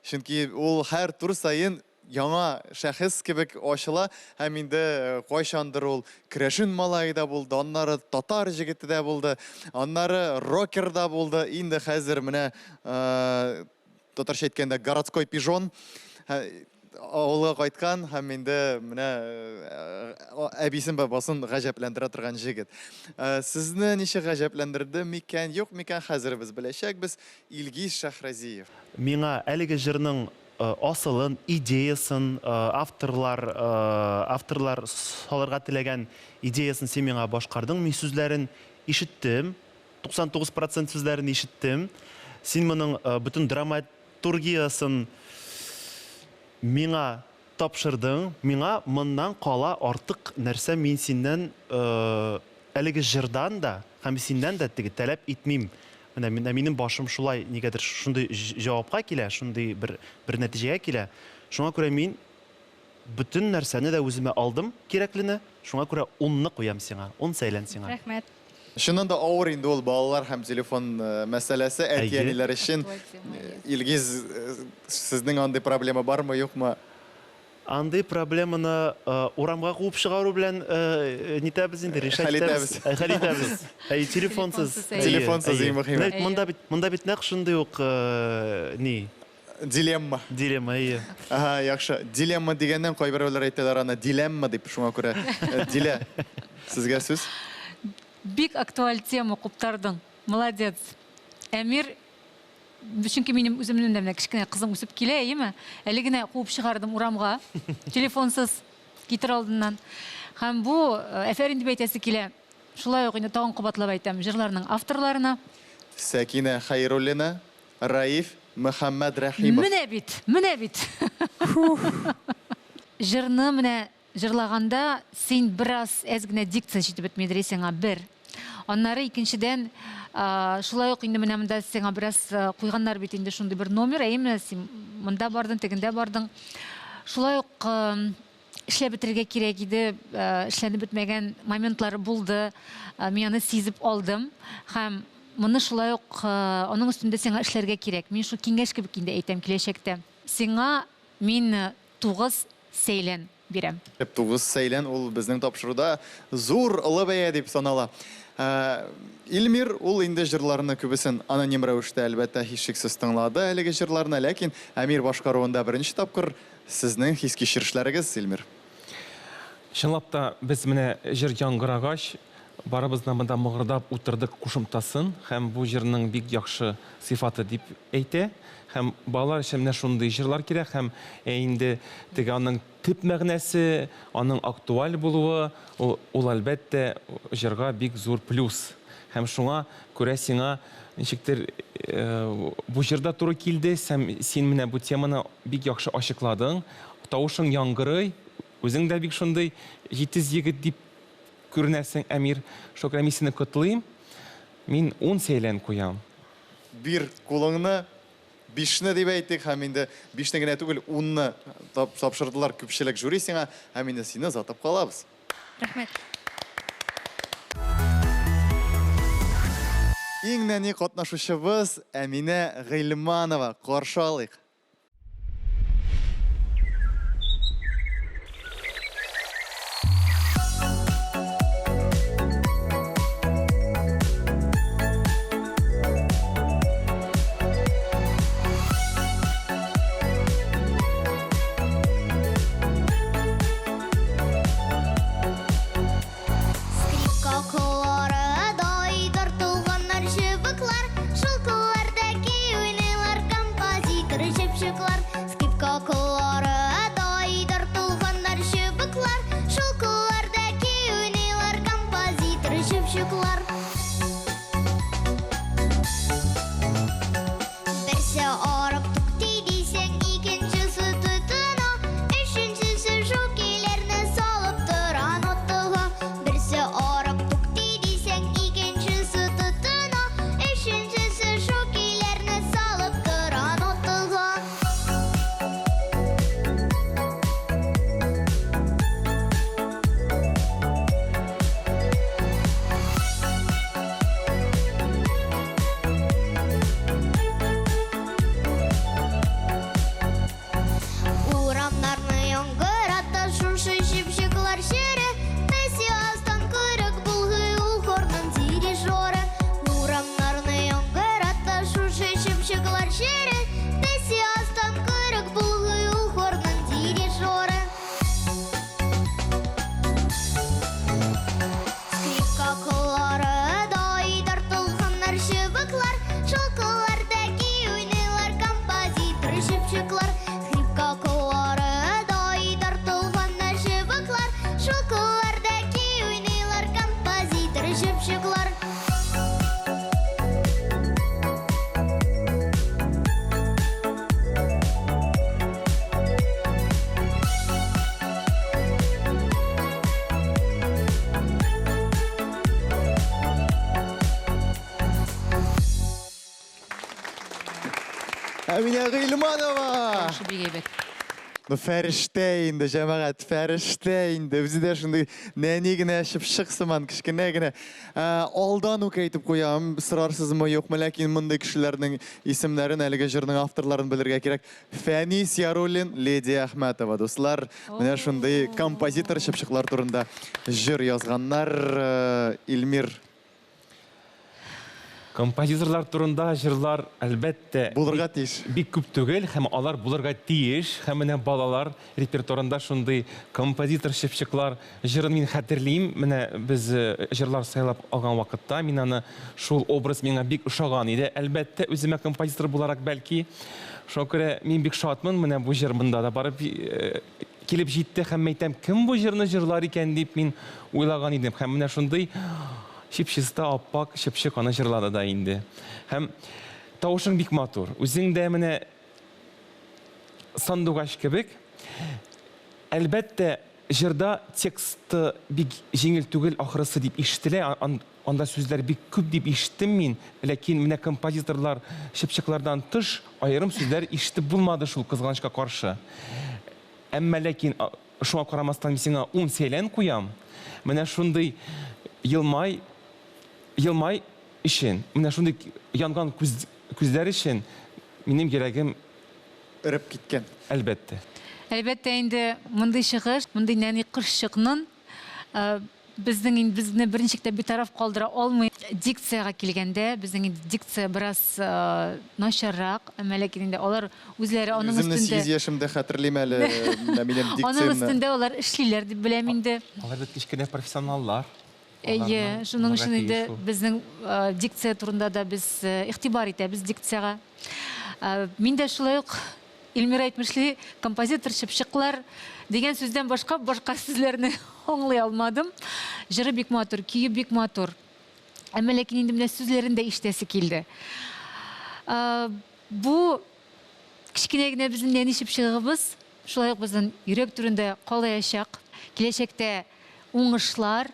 Чөнки ул һәр тур саен яңа шәхес кебек ачыла һәм инде кайчандыр ул керәшен малае да булды, аннары татар җегете дә булды, аннары рокер да булды, инде хәзер менә татарча әйткәндә городской пижон авылга кайткан һәм инде менә әбисен бабасын гаҗәпләндерә торган җегет. Сезне ничек гаҗәпләндерде микән, юк микән, хәзер без беләчәкбез. Илгиз Шәһрәзиев. Миңа әлеге җырның асылын, идеясын, авторлар, авторлар салырга теләгән идеясын син миңа башкардың. Мин сүзләрен ишеттем, 99 процент сүзләрен ишеттем. Син моның бөтен драматургиясын миңа тапшырдың. Миңа моннан кала артык нәрсә мин синнән әлеге җырдан да һәм синнән дә теге таләп итмим. Менә менә минем башым шулай нигәдер шундый җавапка килә, шундый бер бер нәтиҗәгә килә. Шуңа күрә мин бөтен нәрсәне дә үземә алдым, кирәклене. Шуңа күрә унны куям сиңа. Ун сәйлән сиңа. Рәхмәт. Чыннан да авыр инде ул балалар һәм телефон мәсьәләсе әти-әниләр өчен. Илгиз, сезнең андый проблема бармы, юкмы? Андый проблеманы урамга куып чыгару белән нитәбез инде, решать Хәл итәбез. Хәл итәбез. Әйе, телефонсыз. Телефонсыз иң мөһиме. Монда бит, монда бит нәкъ шундый ук ни. Дилемма. Дилемма, әйе. Ага, яхшы. Дилемма дигәннән кайберәүләр әйтәләр аны дилемма дип, шуңа күрә Дилә, сезгә сүз. Бик актуаль тема куптардың. Молодец. Әмир, чөнки минем үземнең дә менә кечкенә кызым үсеп килә, әйеме? Әле генә куып чыгардым урамга, телефонсыз китер алдыннан. Һәм бу, әфәрин дип әйтәсе килә. Шулай ук инде тагын кабатлап әйтәм, җырларның авторларына. Сәкинә Хәйруллина, Раиф Мөхәммәдрәхимов. Менә бит, менә бит. Җырны менә җырлаганда син бераз әз генә дикция җитеп бетмидер сиңа, бер. Аннары икенчедән, шулай ук инде менә монда сиңа бераз куйганнар бит инде шундый бер номер, әйеме, син монда бардың, тегендә бардың. Шулай ук эшләп бетерергә кирәк иде, эшләнеп бетмәгән моментлар булды. Мин аны сизеп алдым һәм моны шулай ук аның өстендә сиңа эшләргә кирәк. Мин шул киңәш кебек инде әйтәм киләчәктә. Сиңа мин 9 сәйлән бирәм. 9 сәйлән ул безнең тапшыруда зур, олы бәя дип санала. Илмир ул инде җырларны күбесен аноним рәвештә, әлбәттә, һичшиксез тыңлады әлеге җырларны, ләкин Әмир башкаруында беренче тапкыр. Сезнең хис-кичерешләрегез, Илмир? Чынлап та, без менә җыр яңгырагач, барыбыз да монда мыгырдап утырдык кушымтасын һәм бу җырның бик яхшы сыйфаты дип әйтә. Һәм балалар өчен менә шундый җырлар кирәк һәм ә инде теге аның төп мәгънәсе, аның актуаль булуы, ул, ул әлбәттә, җырга бик зур плюс. Һәм шуңа күрә сиңа ничектер бу җыр да туры килде, һәм син менә бу теманы бик яхшы ачыкладың. Тавышың яңгырый, үзең дә бик шундый җитез егет дип күренәсең, Әмир. Шуңа күрә мин сине котлыйм. Мин ун сәйлән куям. Бир кулыңны, бишне дип әйтик, һәм инде бишне генә түгел, унны тапшырдылар күпчелек жюри сиңа, һәм инде сине озатып калабыз. Рәхмәт. Иң нәни катнашучыбыз Әминә Гыйльманова. Каршы алыйк. Скрипка кылларыдай тартылганнар чыбыклар, Шул кылларда көй уйныйлар композитор чыпчыклар. Скрипка кылларыдай тартылганнар чыбыклар, Шул кылларда көй уйныйлар композитор чыпчыклар. Берсе арып туктый дисәң, икенчесе тотына, өченчесе жокейләрне салып тора нотага. Берсе арып туктый дисәң, икенчесе тотына, өченчесе жокейләрне салып тора нотага. Урамнарны яңгырата шушы чыпчыклар җыры. Песи астан койрык болгый ул хорның дирижеры. Урамнарны яңгырата шушы чыпчыклар җыры. Песи астан койрык болгый ул хорның дирижеры. Скрипка кылларыдай тартылганнар чыбыклар, Шул кылларда көй уйныйлар композитор чыпчыклар. Скрипка кылларыдай тартылганнар чыбыклар, Шул кылларда көй уйныйлар композитор чыпчыклар. Әминә Гыйльманова! Тавышы бик әйбәт. Ну, фәрештә инде, җәмәгать, фәрештә инде. Үзе дә шундый нәни генә, чыпчык сыман, кечкенә генә. Ә, алдан ук әйтеп куям, сорарсызмы, юкмы, ләкин мондый кешеләрнең исемнәрен, әлеге җырның авторларын белергә кирәк. Фәнис Яруллин, Лидия Әхмәтова, дуслар, менә шундый композитор чыпчыклар турында җыр язганнар. Э, Илмир. Композиторлар турында җырлар, әлбәттә, булырга тиеш. Бик күп түгел, һәм алар булырга тиеш. Һәм менә балалар репертуарында шундый композитор чыпчыклар җырын мин хәтерлим. Менә без э, җырлар сайлап алган вакытта мин аны шул образ миңа бик ошаган иде. Әлбәттә, үземә композитор буларак бәлки. Шуңа күрә мин бик шатмын, менә бу җыр монда да барып э, килеп җитте һәм әйтәм, кем бу җырны җырлар икән дип мин уйлаган идем. Һәм менә шундый чип-чиста аппак чыпчык аны җырлады да инде. Һәм тавышың бик матур. Үзең дә менә сандугач кебек. Әлбәттә, җырда тексты бик җиңел түгел ахрысы дип ишетелә. Анда сүзләр бик күп дип ишеттем мин, ләкин менә композиторлар чыпчыклардан тыш аерым сүзләр ишетеп булмады шул, кызганычка каршы. Әмма ләкин шуңа карамастан мин сиңа ун сәйлән куям. Менә шундый елмай, елмай өчен, менә шундый янган күз, күзләр өчен минем йөрәгем Эреп киткән. Әлбәттә. Әлбәттә инде, мондый чыгыш, мондый нәни кошчыкның. Безнең инде безне берничек тә битараф калдыра алмый. Дикциягә килгәндә, безнең инде дикция бераз начаррак, әмма ләкин инде алар үзләре аның Үземне өстендә 8 яшемдә хәтерлим әле, менә минем Аның дикциямне. өстендә алар эшлиләр дип беләм инде. Алар бит кечкенә профессионаллар. Әйе, Аларның шуның булырга өчен инде тиеш ул. безнең дикция турында да без игътибар итәбез дикциягә. Мин дә шулай ук Эльмира әйтмешли, композитор чыпчыклар дигән сүздән башка башка сүзләрне аңлый алмадым. Җыры бик матур, көе бик матур. Әмма ләкин инде менә сүзләрен дә ишетәсе килде. Бу кечкенә генә безнең нәни чыпчыгыбыз шулай ук безнең йөрәк түрендә калаячак. Киләчәктә уңышлар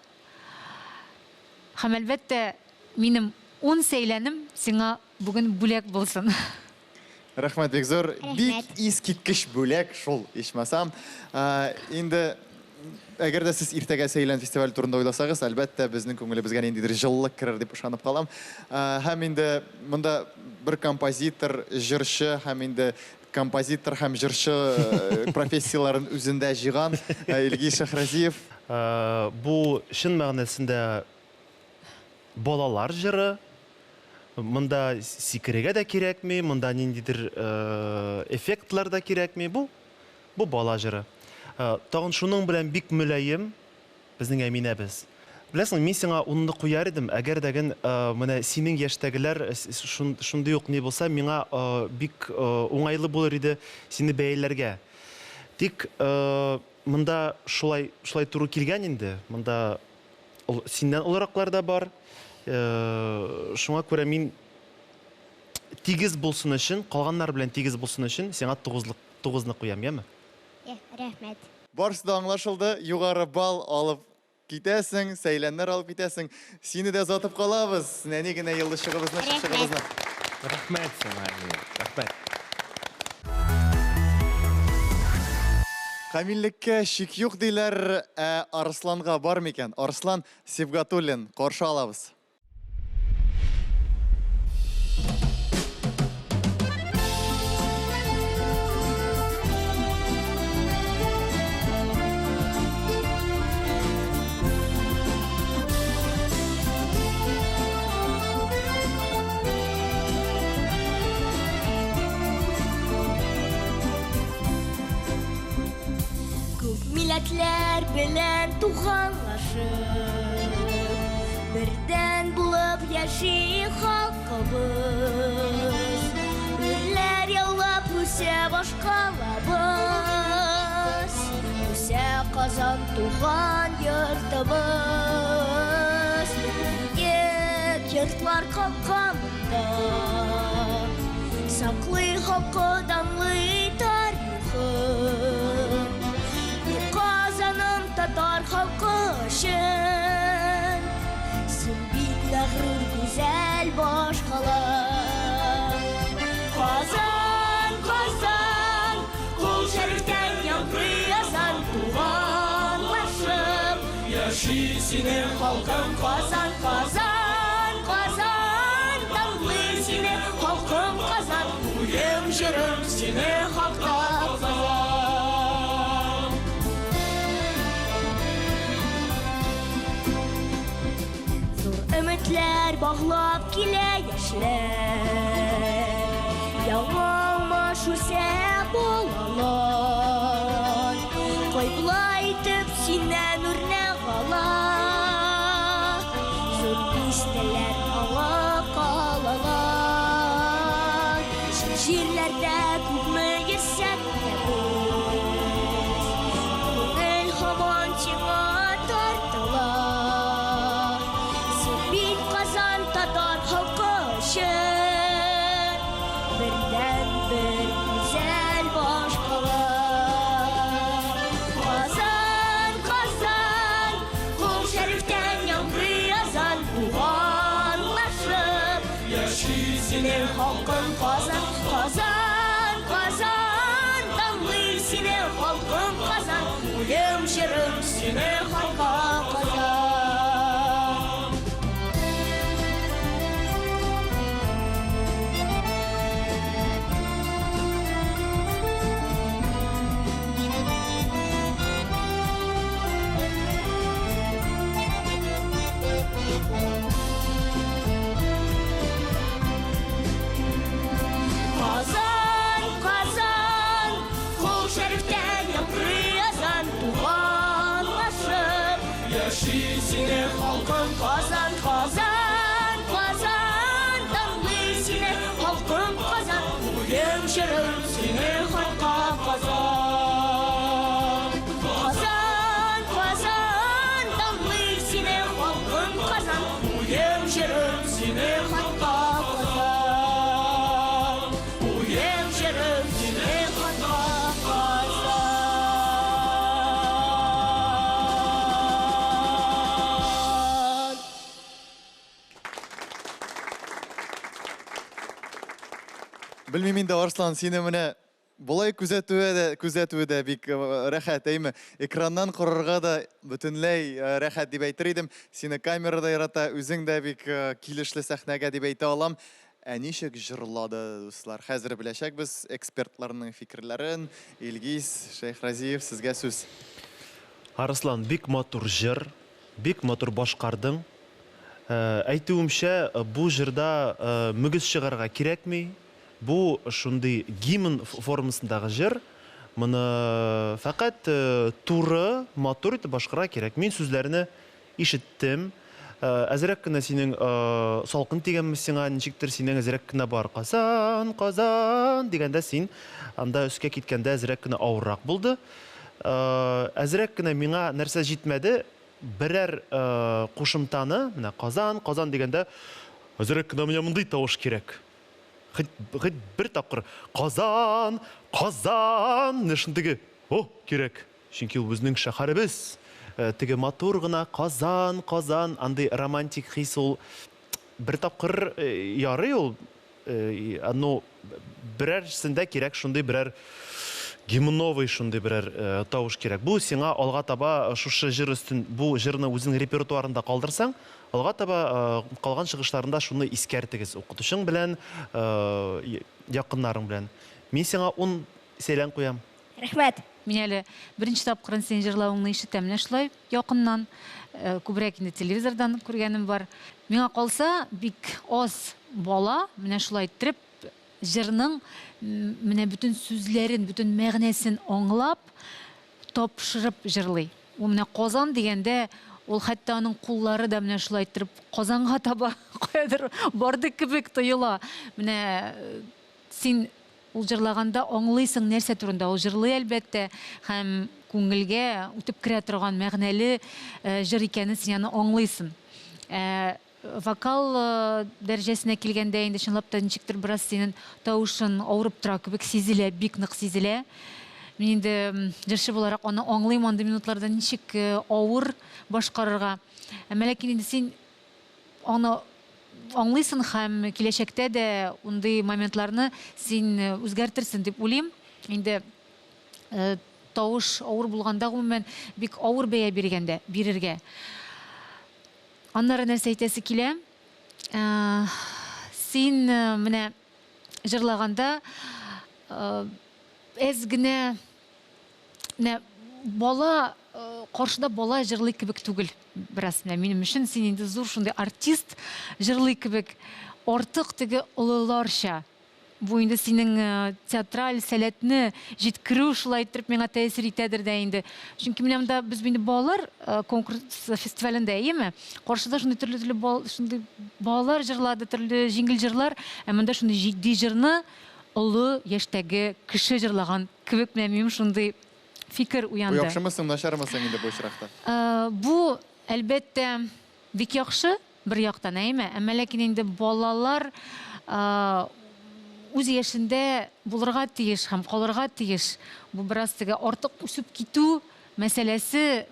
һәм әлбәттә минем ун сәйләнем сиңа бүген бүләк булсын. Рәхмәт бик зур. Бик искиткеч бүләк шул, ичмасам. Инде әгәр дә сез иртәгә Сәйлән фестивале турында уйласагыз, әлбәттә, безнең күңелебезгә ниндидер җылылык керер дип ышанып калам. Һәм инде монда бер композитор, җырчы һәм инде композитор һәм җырчы профессияләрен үзендә җыйган Илгиз Шәһразиев. Бу чын мәгънәсендә балалар җыры. Монда сикерергә дә кирәкми, монда ниндидер эффектлар да кирәкми. Бу бу бала җыры. Тагын шуның белән бик мөлаем безнең Әминәбез. Беләсең, мин сиңа унны куяр идем, әгәр дә ген менә синең яшьтәгеләр шундый ук ни булса, миңа бик уңайлы булыр иде сине бәяләргә. Тик монда шулай шулай туры килгән инде. Монда Синнән олыраклар да бар. Шуңа күрә мин тигез булсын өчен, калганнар белән тигез булсын өчен сиңа тугызлык, тугызны куям, яме? Рәхмәт. Барысы да аңлашылды. Югары балл алып китәсең, сәйләннәр алып китәсең. Сине дә озатып калабыз, нәни генә йолдызчыгыбызны, чыпчыгыбызны. Рәхмәт сиңа, Әминә. Рәхмәт. Камиллеккә шик юк диләр, ә Арсланга бар микән? Арслан Сибгатуллин, каршы алабыз. Күп милләтләр белән туганлашып, Бердән булып яши халкыбыз. Үрләр яулап үсә башкалабыз, Үсә Казан туган йортыбыз. Биек йортлар калка монда, Саклый халкы данлы тарихын. Бу Казаным татар халкы өчен, Син бит мәгърур гүзәл башкала. Казан, Казан, кул шәрифтән яңгырый азан, Туганлашып яши синең халкың. Казан, Казан, Казан, данлый сине халкың Казан, Уем җырым сине хакта Казан. Зур өметләр баглап килә яшьләр, Яңа алмаш үсә балалар. Кыйбла итеп синнән үрнәк ала, Зур бистәләр аңа калалар. Чит җирләрдә күпме йөрсәк тә без, Күңел һаман сиңа тартыла. Син бит Казан татар халкы өчен Бердәнбер гүзәл башкала. Казан, Казан, Кол Шәрифтән яңгырый азан, Туганлашып яши синең халкың. Казан, Казан, Казан, данлый синең халкың Казан, Уем җырым синең хакка Казан. Белмим инде, Арслан, сине менә болай күзәтүе дә, күзәтүе дә бик э, рәхәт, әйме? Экраннан карарга да бөтенләй э, рәхәт дип әйтер идем. Сине камера да ярата, үзең дә бик э, килешле сәхнәгә дип әйтә алам. Ә ничек җырлады, дуслар? Хәзер беләчәкбез экспертларның фикерләрен. Илгиз Шәйхразиев, сезгә сүз. Арыслан, бик матур җыр, бик матур башкардың. Әйтүемчә, бу җырда мөгез чыгарырга кирәкми. Бу шундый гимн формасындагы җыр. Моны фәкать туры, матур итеп башкарырга кирәк. Мин сүзләрне Ишеттем. Әзрәк кенә синең салкын тигәнме сиңа, ничектер синең әзрәк кенә бар. Казан, Казан дигәндә син анда өскә киткәндә әзрәк кенә авыррак булды. Әзрәк кенә миңа нәрсә җитмәде, берәр кушымтаны, менә Казан, Казан дигәндә әзрәк кенә менә мондый тавыш кирәк. Хоть, хоть бер тапкыр Казан, Казан, менә шундый, о, кирәк. Чөнки ул безнең шәһәребез. Теге матур гына Казан, Казан, андый романтик хис ул бер тапкыр ярый ул, но берәрсендә кирәк шундый берәр гимновый шундый берәр тавыш кирәк. Бу сиңа алга таба шушы җыр өстен, бу җырны үзеңнең репертуарында калдырсаң, алга таба калган чыгышларында шуны искәртегез укытучың белән, якыннарың белән. Мин сиңа ун сәйлән куям. Рәхмәт! Мин әле беренче тапкырын синең җырлавыңны ишетәм менә шулай якыннан. Күбрәк инде телевизордан күргәнем бар. Миңа калса, бик аз бала менә шулай иттереп җырның менә бөтен сүзләрен, бөтен мәгънәсен аңлап, тапшырып җырлый. Ул менә Казан дигәндә, ул хәтта аның куллары да менә шулай иттереп Казанга таба каядыр барды кебек тоела. Менә син Ул җырлаганда аңлыйсың нәрсә турында ул җырлый, әлбәттә, һәм күңелгә үтеп керә торган мәгънәле җыр икәнен син аны аңлыйсын. Ә вокал дәрәҗәсенә килгәндә инде чынлап та ничектер бераз синен тавышын авырып тора кебек сизелә, бик нык сизелә. Мин инде җырчы буларак аны аңлыйм, андый минутларда ничек авыр башкарырга. Әмма ләкин инде син Аны аңлыйсың һәм киләчәктә дә ундый моментларны син үзгәртерсең дип уйлыйм. Инде тавыш авыр булганда, гомумән, бик авыр бәя биргәндә, бирергә. Аннары нәрсә әйтәсе килә? Син менә җырлаганда әз генә Менә бала каршыда бала җырлый кебек түгел бераз. Менә минем өчен син инде зур шундый артист җырлый кебек. Артык теге олыларча. Бу инде синең театраль сәләтне җиткерү шулай иттереп миңа тәэсир итәдер дә инде. Чөнки менә монда без инде балалар конкурс фестивалендә, әйеме? Каршыда шундый төрле-төрле бал, шундый балалар җырлады, төрле җиңел җырлар, ә монда шундый җитди җырны олы яшьтәге кеше җырлаган Кебек менә минем шундый фикер уянды. Бу яхшымы соң, начармы соң инде бу очракта? Бу, әлбәттә, бик яхшы бер яктан, әйеме? Әмма ләкин инде балалар үз яшендә булырга тиеш һәм калырга тиеш. Бу бераз теге артык үсеп китү мәсьәләсе,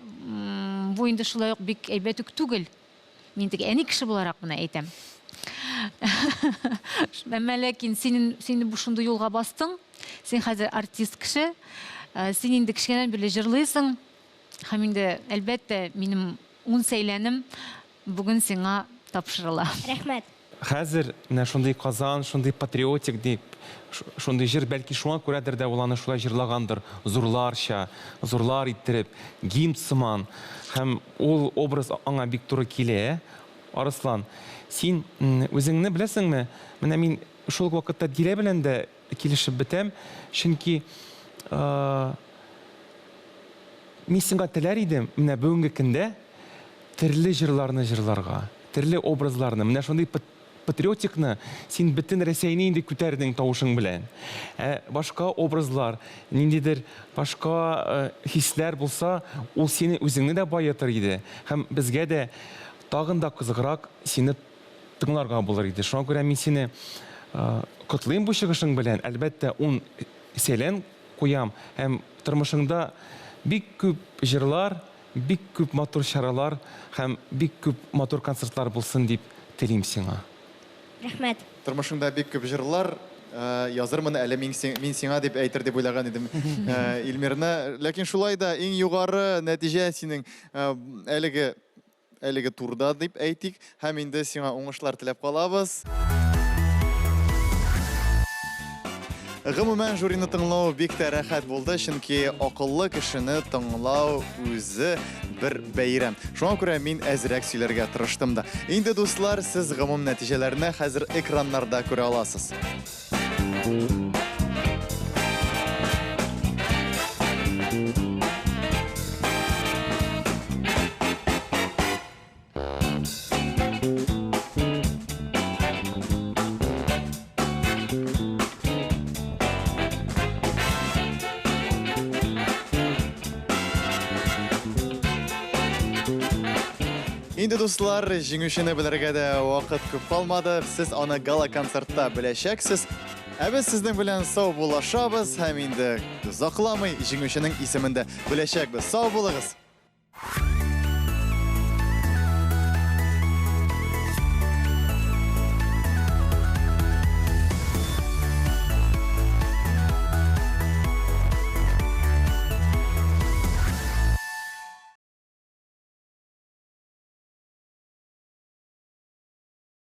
бу инде шулай ук бик әйбәт үк түгел. Мин теге әни кеше буларак моны әйтәм. Әмма ләкин син, син бу шундый юлга бастың. Син хәзер артист кеше. Э, син инде кечкенәдән бирле җырлыйсың. Һәм инде, әлбәттә, минем ун сәйләнем бүген сиңа тапшырыла. Рәхмәт. Хәзер менә шундый Казан, шундый патриотик дип, шундый җыр, бәлки шуңа күрәдер дә ул аны шулай җырлагандыр, зурларча, зурлар иттереп, гимн сыман. Һәм ул образ аңа бик туры килә. Арыслан, син үзеңне беләсеңме, менә мин шул ук вакытта Дилә белән дә килешеп бетәм, чөнки мин сиңа теләр идем, менә бүгенге көндә терле җырларны җырларга, терле образларны, менә шундый патриотикны син бөтен Рәсәйне инде күтәрдең тавышың белән. Ә башка образлар, ниндидер башка хисләр булса, ул сине үзеңне дә баетыр иде һәм безгә дә тагын да кызыграк сине тыңларга булыр иде. Шуңа күрә мин сине котлыйм бу чыгышың белән. Әлбәттә, ун сәлән куям һәм тормышыңда бик күп җырлар, Бик күп матур чаралар һәм бик күп матур концертлар булсын дип телим сиңа. Рәхмәт. Тормышыңда бик күп җырлар. Язырмын әле мин, мин сиңа дип әйтер дип уйлаган идем Илмирны. Ләкин шулай да иң югары нәтиҗә синең әлеге әлеге турда дип әйтик. Һәм инде сиңа уңышлар теләп калабыз. Гомумән, жюрины тыңлау бик тә рәхәт булды, чөнки акыллы кешене тыңлау үзе бер бәйрәм. Шуңа күрә мин әзрәк сөйләргә тырыштым да. Инде, дуслар, сез гомум нәтиҗәләрне хәзер экраннарда күрә аласыз. Инде, дуслар, җиңүчене белергә дә вакыт күп калмады. Сез аны гала-концертта беләчәксез. Ә без сезнең белән сау булашабыз һәм инде озакламый җиңүченең исемен дә беләчәкбез. Сау булыгыз!